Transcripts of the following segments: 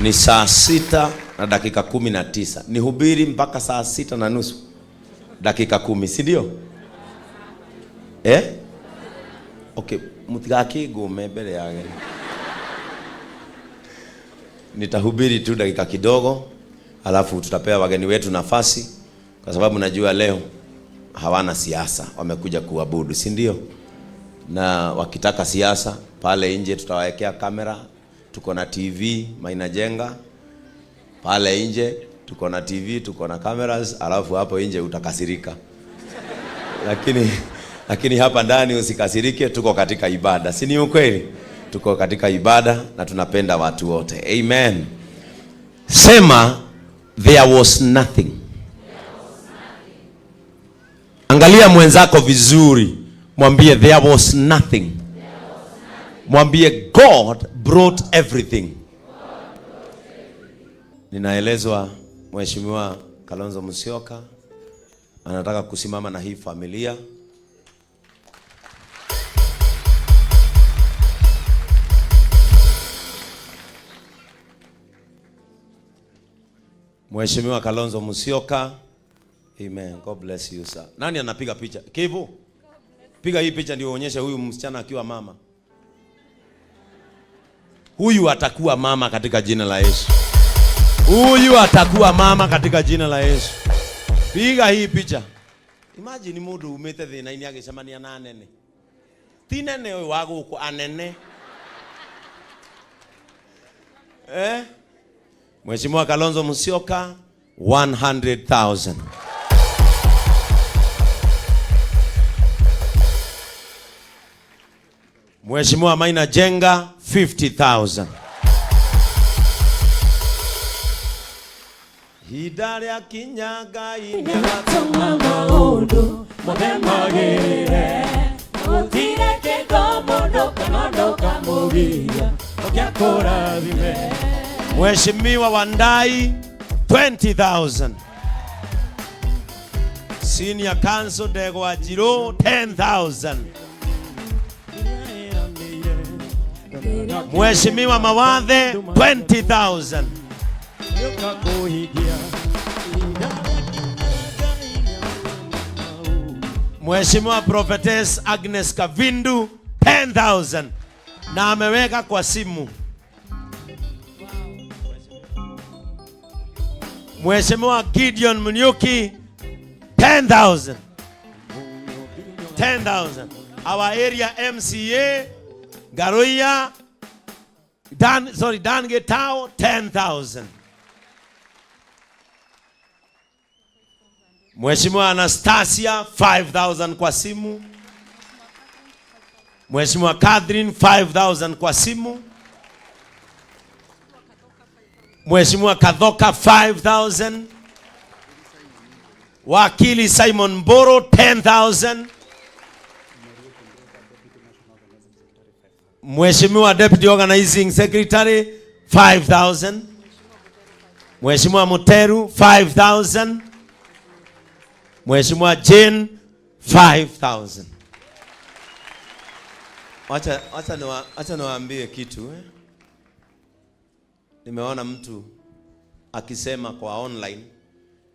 Ni saa 6 na dakika 19. Nihubiri mpaka saa 6:30. Dakika 10, si ndio? Eh? Okay, mutigakigume mbele ya ageni. Nitahubiri tu dakika kidogo, alafu tutapea wageni wetu nafasi, kwa sababu najua leo hawana siasa, wamekuja kuabudu, si ndio? Na wakitaka siasa pale nje tutawawekea kamera, tuko na TV Maina Njenga pale nje, tuko na TV, tuko na cameras, alafu hapo nje utakasirika. Lakini hapa ndani usikasirike, tuko katika ibada, si ni ukweli? Tuko katika ibada na tunapenda watu wote. Amen. Sema there was nothing. Angalia mwenzako vizuri, mwambie there was nothing. Mwambie God brought everything. Ninaelezwa Mheshimiwa Kalonzo Musyoka anataka kusimama na hii familia. Mheshimiwa Kalonzo Musyoka. Amen. God bless you, sir. Nani anapiga picha? Kivu? Piga hii picha ndio uonyeshe huyu msichana akiwa mama. Huyu atakuwa mama katika jina la Yesu. Huyu atakuwa mama katika jina la Yesu. Piga hii picha. Imagine mundu umite thina-ini agicemania na anene. Ti nene uyu wa guku, anene. Mheshimiwa Kalonzo Musyoka 100,000. Mheshimiwa Maina Njenga 50,000. Hinda rĩa kinya Ngai nĩagatũma maũndũ mothe magĩrĩre. Gũtirĩ kĩndũ mũndũ kana ũndũ ũkamũgiria ũke akũrathime. Mheshimiwa Wandayi 20,000. Senior Counsel Ndegwa Njiru 10,000. Mheshimiwa Mawathe 20,000. Mheshimiwa Prophetess Agnes Kavindu 10,000. Na ameweka kwa simu. Mheshimiwa Gideon Munyuki 10,000. 10,000. Our area MCA Garoya Dan, sorry, Dan Getao 10,000. Mheshimiwa Anastasia 5,000 kwa simu. Mheshimiwa Catherine 5,000 kwa simu. Mheshimiwa Kathoka 5,000. Wakili Simon Mboro 10,000. Mheshimiwa Deputy Organizing Secretary 5,000. Mheshimiwa Muteru 5,000. Mheshimiwa Jane 5,000. Acha niwaambie kitu. Nimeona mtu akisema kwa online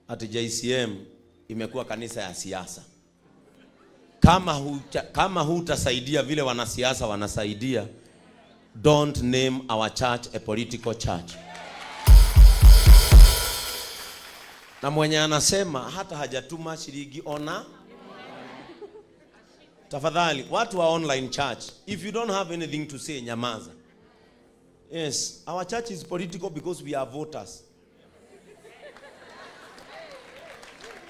ati JCM imekuwa kanisa ya siasa. Kama hutasaidia vile wanasiasa wanasaidia, don't name our church a political church. Na mwenye anasema hata hajatuma shilingi ona. Tafadhali, watu wa online church, if you don't have anything to say, nyamaza. Yes, our church is political because we are voters.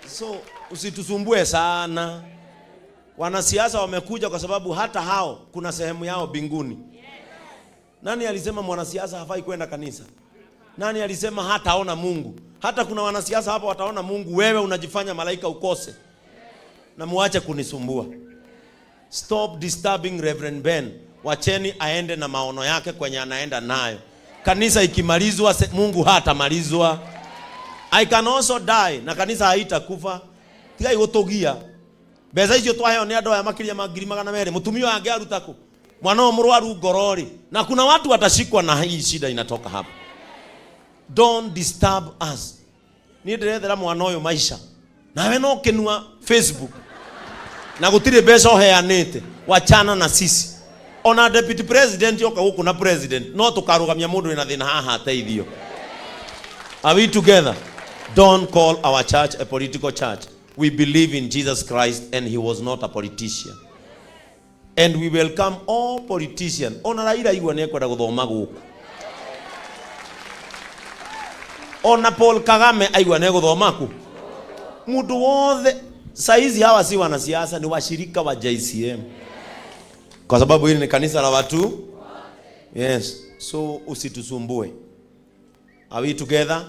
So, usitusumbue sana. Wanasiasa wamekuja kwa sababu hata hao kuna sehemu yao mbinguni. Nani alisema mwanasiasa hafai kwenda kanisa? Nani alisema hataona Mungu? Hata kuna wanasiasa hapa wataona Mungu, wewe unajifanya malaika ukose. Na muache kunisumbua. Stop disturbing Reverend Ben. Wacheni aende na maono yake kwenye anaenda nayo. Kanisa ikimalizwa, Mungu hatamalizwa. I can also die na kanisa haitakufa. Tigai gutugia. Mbeca icio twaheo ni andu aya makiria ma ngiri magana merĩ, mutumia wange aruta kũ? Mwana ũyũ mũrwaru ngoro rĩ. Na kuna watu watashikwa na hii shida inatoka hapa. Don't disturb us. Niĩ ndĩrethera mwana ũyũ maisha. Nawe no kĩnua Facebook. Na gũtirĩ mbeca ũheanĩte. Wachana na sisi. Ona deputy president yoka gũkũ na president no tũkarũgamia mũndũ wĩna thĩna haha ateithio. Are we together? Don't call our church a political church. We believe in Jesus Christ and he was not a politician. And we welcome all politicians. Ona Raila igua nĩ ekwenda gũthoma gũkũ. Ona Paul Kagame aigua nĩ egũthoma kũ. Mũndũ wothe saizi hawa si wanasiasa, ni washirika wa JCM. Kwa sababu hili ni kanisa la watu. Yes. So usitusumbue. Are we together?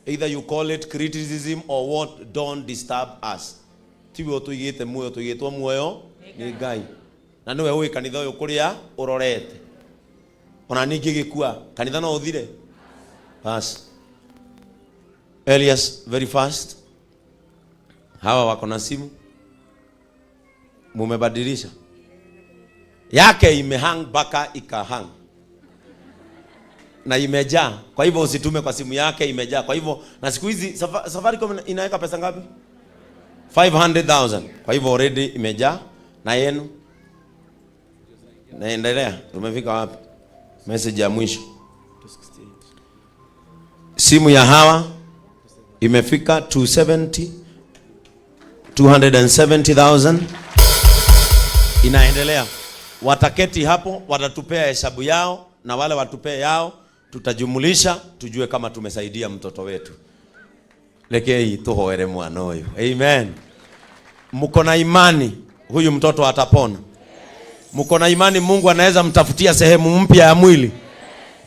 Either you call it criticism or what, don't disturb us. Tiwe tuigite muoyo, tuigitwo muoyo ni Ngai. Na niwe ũĩ kanitha ũyũ kũrĩa ũrorete. Ona ningĩ gĩkua, kanitha no ũthire. Bas. Elias, very fast. Hawa wako na simu. Mumebadilisha. Yake imehang mpaka ikahang. Na imejaa. Kwa hivyo usitume kwa simu yake, imejaa. Kwa hivyo na siku hizi Safaricom inaweka pesa ngapi? 500,000. Kwa hivyo already imejaa. Na yenu naendelea. Tumefika wapi? Message ya mwisho. Simu ya hawa imefika 270, 270,000. Inaendelea. Wataketi hapo, watatupea hesabu yao na wale watupee yao, tutajumulisha tujue kama tumesaidia mtoto wetu. Lekei tuhoere mwana huyu. Amen. Mko na imani huyu mtoto atapona? Mko na imani Mungu anaweza mtafutia sehemu mpya ya mwili?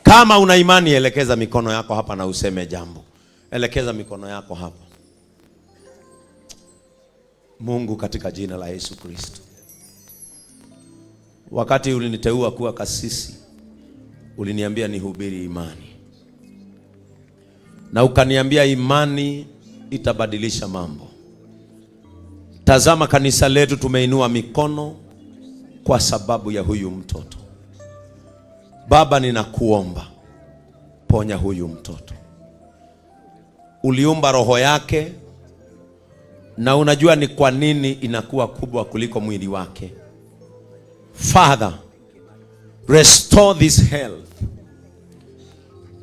Kama una imani, elekeza mikono yako hapa na useme jambo. Elekeza mikono yako hapa. Mungu, katika jina la Yesu Kristo, wakati uliniteua kuwa kasisi, uliniambia nihubiri imani. Na ukaniambia imani itabadilisha mambo. Tazama kanisa letu, tumeinua mikono kwa sababu ya huyu mtoto. Baba, ninakuomba ponya huyu mtoto. Uliumba roho yake na unajua ni kwa nini inakuwa kubwa kuliko mwili wake. Father, restore this health.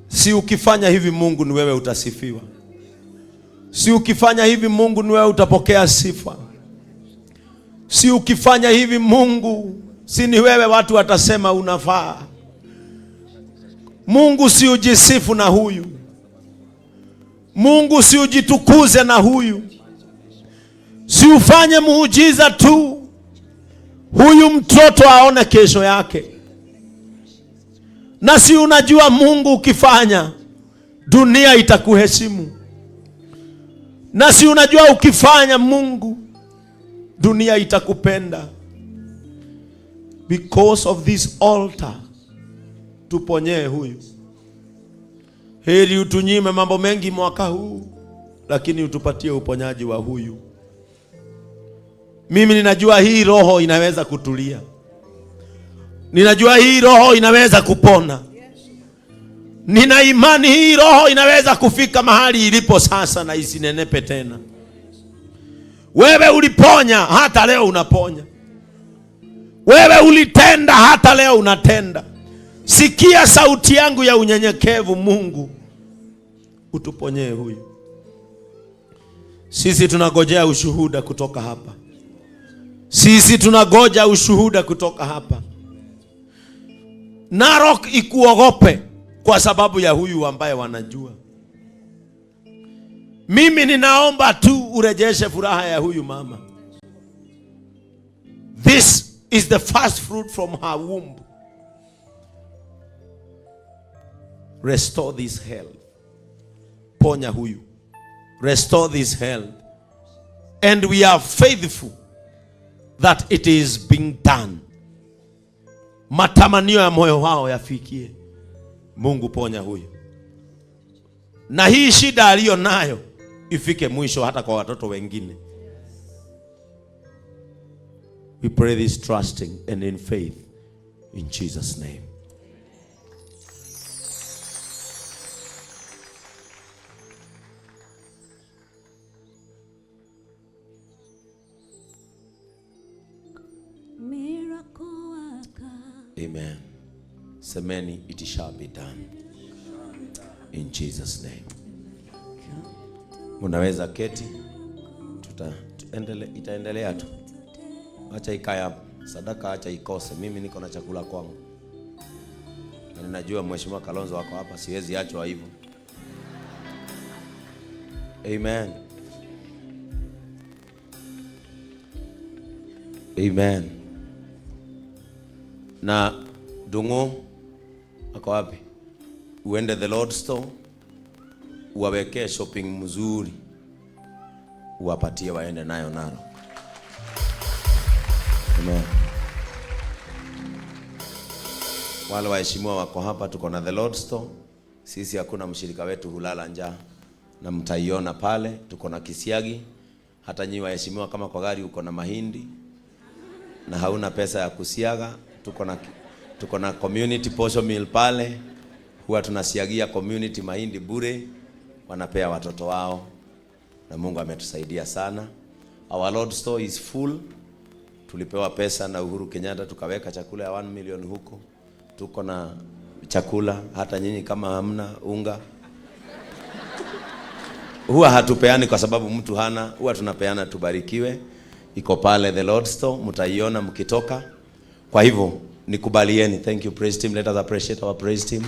Si ukifanya hivi Mungu ni wewe utasifiwa. Si ukifanya hivi Mungu ni wewe utapokea sifa. Si ukifanya hivi Mungu, si ni wewe watu watasema unafaa. Mungu, si ujisifu na huyu. Mungu, si ujitukuze na huyu. Si ufanye muujiza tu huyu mtoto aone kesho yake. Na si unajua Mungu ukifanya dunia itakuheshimu. Na si unajua ukifanya Mungu dunia itakupenda. Because of this altar, tuponyee huyu. Heri utunyime mambo mengi mwaka huu, lakini utupatie uponyaji wa huyu. Mimi ninajua hii roho inaweza kutulia. Ninajua hii roho inaweza kupona. Nina imani hii roho inaweza kufika mahali ilipo sasa na isinenepe tena. Wewe uliponya, hata leo unaponya. Wewe ulitenda, hata leo unatenda. Sikia sauti yangu ya unyenyekevu Mungu, utuponyee huyu. Sisi tunagojea ushuhuda kutoka hapa. Sisi tunagoja ushuhuda kutoka hapa. Narok ikuogope kwa sababu ya huyu ambaye wanajua. Mimi ninaomba tu urejeshe furaha ya huyu mama. This is the first fruit from her womb. Restore this health. Ponya huyu. Restore this health. And we are faithful that it is being done. Matamanio ya moyo wao yafikie. Mungu, ponya huyu. Na hii shida aliyo nayo ifike mwisho hata kwa watoto wengine. We pray this trusting and in faith in Jesus' name. Semeni, "It shall be done in Jesus' name." Munaweza keti, itaendelea tu. Acha ikae hapo, sadaka acha ikose. Mimi niko na chakula kwangu, na ninajua Mheshimiwa Kalonzo wako hapa, siwezi achwa hivyo. Amen. Amen. Na Dungu ako wapi? Uende the Lord Store uwawekee shopping mzuri, uwapatie waende nayo Narok. Amen. Wale waheshimiwa wako hapa, tuko na the Lord Store. Sisi hakuna mshirika wetu hulala njaa, na mtaiona pale. Tuko na kisiagi. Hata nyinyi waheshimiwa, kama kwa gari uko na mahindi na hauna pesa ya kusiaga, tuko na community posho mill pale, huwa tunasiagia community mahindi bure, wanapea watoto wao, na Mungu ametusaidia sana. Our Lord Store is full. Tulipewa pesa na Uhuru Kenyatta tukaweka chakula ya 1 million huko. Tuko na chakula, hata nyinyi kama hamna unga huwa hatupeani kwa sababu mtu hana, huwa tunapeana tubarikiwe. Iko pale the Lord Store, mtaiona mkitoka. Kwa hivyo nikubalieni. Thank you, praise team. Let us appreciate our praise team.